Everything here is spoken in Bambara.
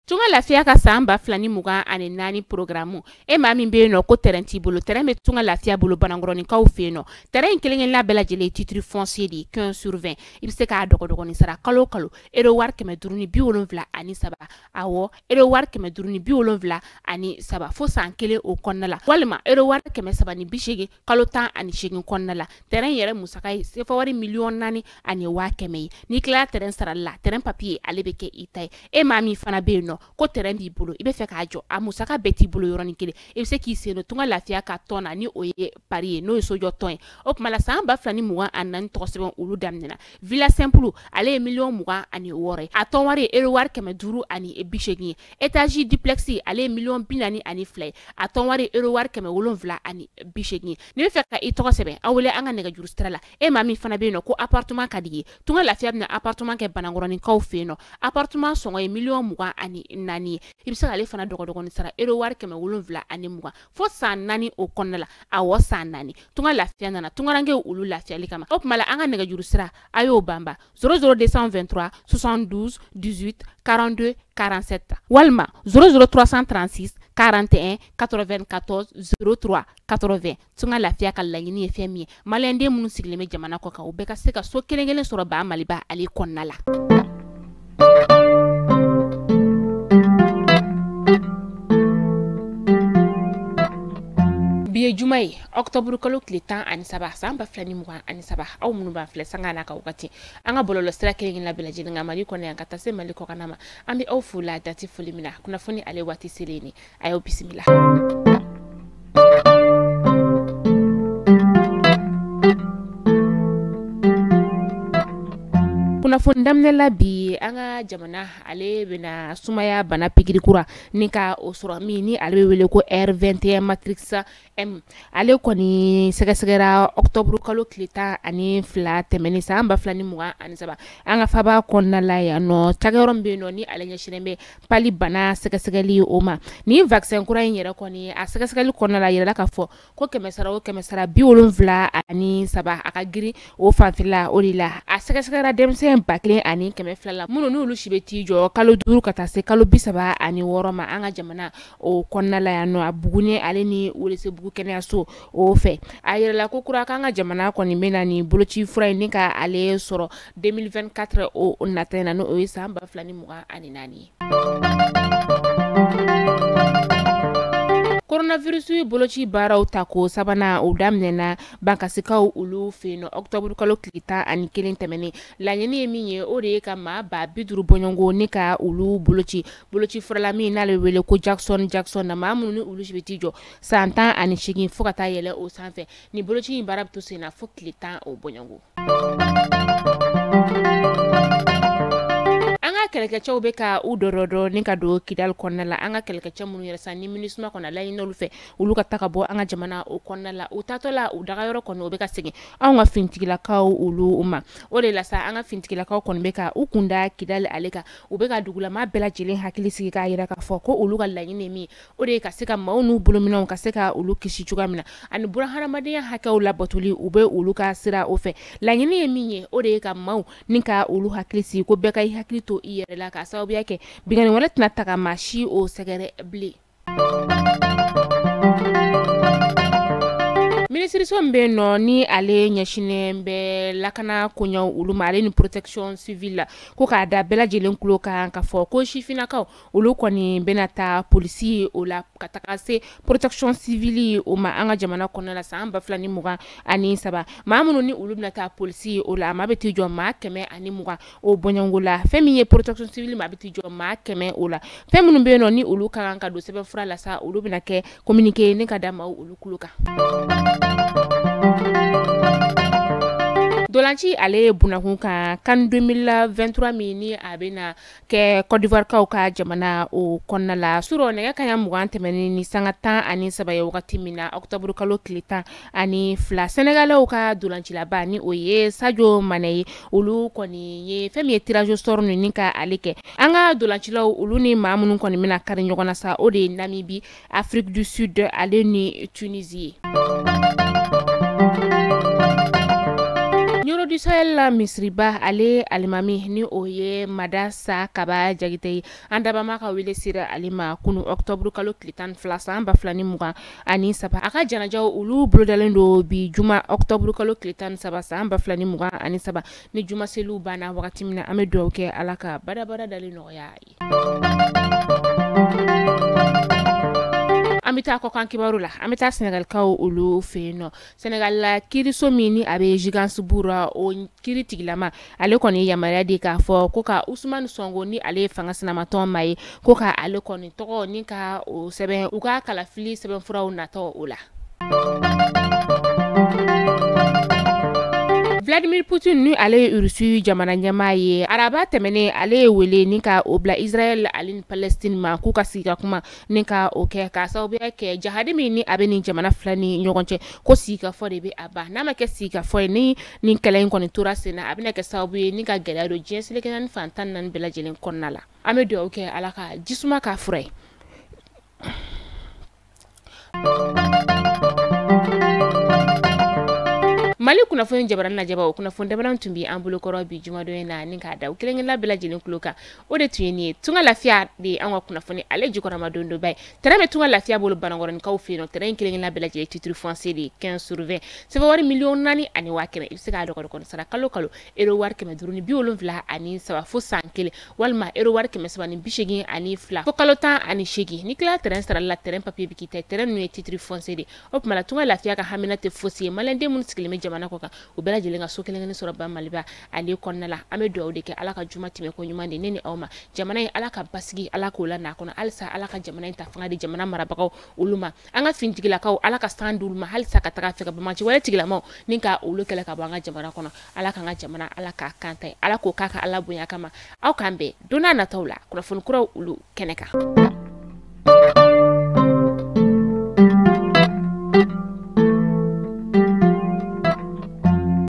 Tunga Lafiya ka san 2024 programme e maa min bɛ yen nɔ ko terrain t'i bolo, terrain bɛ Tunga Lafiya bolo Banankɔrɔninkaw fɛ yen nɔ. Terrain in kelen-kelenna bɛɛ lajɛlen ye titre foncier de ye 15 sur 20. I bɛ se k'a dɔgɔdɔgɔnin sara kalo o kalo euro wari 573, awɔ euro wari 573 fo san kelen o kɔnɔna la, walima euro wari 380 kalo 18 kɔnɔna la. Terrain yɛrɛ musaka ye sefa wari 4,1 million ye. N'i tilala terrain sarali la, terrain papier ale bɛ kɛ i ta ye. E maa min fana bɛ yen nɔ ko terrain b'i bolo, i bɛ fɛ k'a jɔ, a musaka bɛɛ t'i bolo yɔrɔnin kelen, i bɛ se k'i sen don Tunga Lafiya ka tɔn na, ni o ye pari ye, n'o ye sojɔ tɔn ye. O tuma la san 2024 tɔgɔ sɛbɛn olu daminɛna. Villa simple ale ye 26 million ye, a tɔn wari ye euro wari 580 ye. Étage duplex ale ye 42 million ye, a tɔn wari ye euro wari 780 ye. N'i bɛ fɛ ka i tɔgɔ sɛbɛn, aw wele an ka nɛgɛjuru sira la. E maa min fana bɛ yen nɔ ko appartement ka di ye, Tunga Lafiya bɛna appartement kɛ Banankɔrɔninkaw fɛ yen nɔ. Appartement sɔngɔ ye 24 million ye. I bɛ se k'ale fana dɔgɔdɔgɔnin sara euro wari 720 fo san 4 o kɔnɔna la, awɔ san 4. Tunga Lafiya nana tungarankew olu lafiyali kama. O tuma la an ka nɛgɛjuru sira a y'o banba 00223 72 18 42 47 walima 00336 41 94 03 80. Tunga Lafiya ka laɲini ye fɛn min ye, maliyɛnden minnu sigilen bɛ jamana kɔ kan, u bɛɛ ka se ka so kelen kelen sɔrɔ ba Maliba ale kɔnɔna la. Bi ye juma ye, octobre kalo tile 13 san 2023. Aw minnu b'an filɛ sanga n'a ka wagati, an ka bɔlɔlɔ sira kelen kelenna bɛɛ lajɛlen kan, Mali kɔnɔ yan ka taa se Mali kɔkanna ma, an bɛ aw fo la dati foli min na. Kunnafoni ale waati selen ni a y'aw bisimila. Kunnafoni daminɛ la bi, an ka jamana ale bɛna sumaya bana pikiri kura ni ka o sɔrɔ min ni ale bɛ wele ko R21 Matrix M. Ale kɔni sɛgɛsɛgɛra octobre kalo tile 12 tɛmɛnen san 2023 an ka faba kɔnɔna la yan nɔ, cakɛyɔrɔ min bɛ yen nɔ ni ale ɲɛsinnen bɛ pali bana sɛgɛsɛgɛli o ma. Nin vaccin kura in yɛrɛ kɔni a sɛgɛsɛgɛli kɔnɔna la, yɛrɛla k'a fɔ ko kɛmɛ sara o kɛmɛ sara 73 a ka girin o fanfɛla o de la. A sɛgɛsɛgɛra denmisɛn 1200 la minnu n'olu si bɛ t'i jɔ kalo 5 ka taa se kalo 36 ma an ka jamana o kɔnɔna la yan nɔ, a Buguni ale ni Welesebugu kɛnɛyaso o fɛ. A yɛrɛla ko kura k'an ka jamana kɔni bɛ na nin boloci fura in ni ka ale sɔrɔ 2024 o nata in na, n'o ye san 2024 ye. Coronavirus boloci baaraw tako sabanan o daminɛna Bankasikaw olu fɛ yen nɔ octobre kalo tile 11 tɛmɛnen. Laɲini ye min ye, o de ye ka maa 50,000 bɔɲɔgɔnko ni ka olu boloci, boloci furala min n'ale bɛ wele ko Jackson Jackson na, maa minnu ni olu si bɛ t'i jɔ san 18 fo ka taa yɛlɛ o sanfɛ. Ni boloci in baara bɛ to sen na fo tile 10 o bɔɲɔgɔnko. An ka kɛlɛkɛcɛw bɛ ka u dɔdɔ ni ka don Kidali kɔnɔna la. An ka kɛlɛkɛcɛ minnu yɛrɛ sa ni MINUSMA kɔnɔ laɲini olu fɛ olu ka ta ka bɔ an ka jamana o kɔnɔna la, u taatɔ la u dagayɔrɔ kɔni o bɛ ka segin anw ka finitigilakaw olu ma. O de la sa an ka finitigilakaw kɔni bɛ ka u kunda Kidali ale kan, u bɛ ka dugulama bɛɛ lajɛlen hakili sigi k'a jira k'a fɔ ko olu ka laɲini ye min ye, o de ye ka se ka maaw n'u bolominɛnw ka se ka olu kisi cogoya min na, ani bunahadamadenya hakɛw labatoli u bɛ olu ka sira o fɛ. Laɲini ye min ye, o de ye ka maaw ni ka olu hakili sigi ko bɛɛ ka i hakili to i yɛrɛ la, k'a sababuya kɛ binkanni wɛrɛ tɛna ta ka maa si o sɛgɛrɛ bilen. Minisiriso min bɛ yen nɔ ni ale ɲɛsinnen bɛ lakana koɲɛw olu ma, ale ni protection civile la, ko k'a da bɛɛ lajɛlen tulo kan k'a fɔ ko sifinnakaw olu kɔni bɛna taa polisi o la ka taga se protection civile o ma an ka jamana kɔnɔna la san 2023. Maa minnu ni olu bɛna taa polisi o la, a maa bɛ t'i jɔ maa 120 o bɔɲɔgɔnko la. Fɛn min ye protection civile ma, a bɛ t'i jɔ maa 100 o la. Fɛn minnu bɛ yen nɔ ni olu ka kan ka don sɛbɛnfura la sa, olu bɛna kɛ communiqué ne ka da maaw olu tulo kan. Dolanci ale ye bunakun kan CAN 2023 min ni a bɛna kɛ Côte d'Ivoire kaw ka jamana o kɔnɔna la, surɔ nɛgɛ kanɲɛ 20 tɛmɛnen ni sanga 13 ye wagati min na, octobre kalo tile 12, Sénégalais ka dolancilaba ni o ye Sadio Mané ye, olu kɔni ye fɛn min ye tirage au sort ni ka ale kɛ. An ka dolancilaw olu ni maa minnu kɔni bɛna kari ɲɔgɔn na sa, o de ye Namibie, Afrique du Sud ale ni Tunisie ye. Nioro du Sahel misiriba ale alimami ni o ye Madasa Kaba Jakite ye, an dabama ka wele sera ale ma kunu octobre kalo tile 12 san 2023. A ka janajaw olu bolodalen don bi juma octobre kalo tile 13 san 2023. Ni juma seliw banna wagati min na, an bɛ dugawu kɛ Ala ka badabada dali nɔgɔya ye. An bɛ taa kɔkan kibaru la, an bɛ taa Senegalikaw olu fɛ yen nɔ. Senegal la kiiriso min ni a bɛ Ziguinchor, o kiiri tigilama ale kɔni ye yamaruya di k'a fɔ ko ka Ousmane Sonko ni ale ye fanga sinamatɔn maa ye, ko ka ale kɔni tɔgɔ ni ka o sɛbɛn u ka kalafili sɛbɛnfuraw natɔ o la. Vladimir Poutine ni ale ye Russie jamana ɲɛmaa ye, araba tɛmɛnen ale ye wele ni ka o bila Israël ale ni Palestine ma k'u ka sigi ka kuma ni ka o kɛ k'a sababuya kɛ jahadi min ni a bɛ nin jamana fila ni ɲɔgɔn cɛ, ko sigikafɔ de bɛ a ban. N'a ma kɛ sigikafɔ ye, ni nin kɛlɛ in kɔni tora sen na, a bɛna kɛ sababu ye ni ka gɛlɛya don diɲɛ seleke naani fan 14 bɛɛ lajɛlen kɔnɔna la. An bɛ dugawu kɛ Ala ka jisuma k'a fura ye. Mali kunnafoni jabarani lajɛbaw, kunnafoni damadɔ tun bɛ an bolokɔrɔ bi jumadon in na ni k'a da u kelen-kelenna bɛɛ lajɛlen tulo kan. O de tun ye nin ye. Tunga Lafiya de ye an ka kunnafoni ale jukɔrɔmadondonba ye. Terrain bɛ Tunga Lafiya bolo Banakɔrɔnikaw fɛ yen nɔ. Terrain kelen-kelenna bɛɛ lajɛlen titre foncier de ye 15 sur 20. Sɛbɛn wari 4,100,000, i bɛ se k'a dɔgɔdɔgɔnin sara kalo kalo euro wari 573 fo san kelen, walima euro wari 382 fo kalo 18. Ni tila terrain sarali la, terrain papier bɛ k'i ta ye. Terrain ninnu ye titre foncier de ye. O tuma la Tunga Lafiya ka hamina tɛ fosi ye. Maliyɛnden minnu sigilen bɛ jamana kɔ kan, u bɛɛ lajɛlen ka so kelen kelen sɔrɔ ba Maliba ale kɔnɔna la. An bɛ dugawu de kɛ Ala ka juma tɛmɛ ko ɲuman de ne ni aw ma. Jamana in Ala ka basigi, Ala k'o la n'a kɔnɔ halisa. Ala ka jamana in ta fanga di jamana marabagaw olu ma. An ka finitigilakaw, Ala ka san d'olu ma halisa ka taga fɛ ka bamaci wale tigilamaw ni ka olu kɛlɛ ka bɔ an ka jamana kɔnɔ. Ala k'an ka jamana, Ala k'a kan ta ye, Ala k'o k'a ka Ala bonya kama. Aw k'an bɛn don n'a nataw la kunnafoni kuraw olu kɛnɛ kan.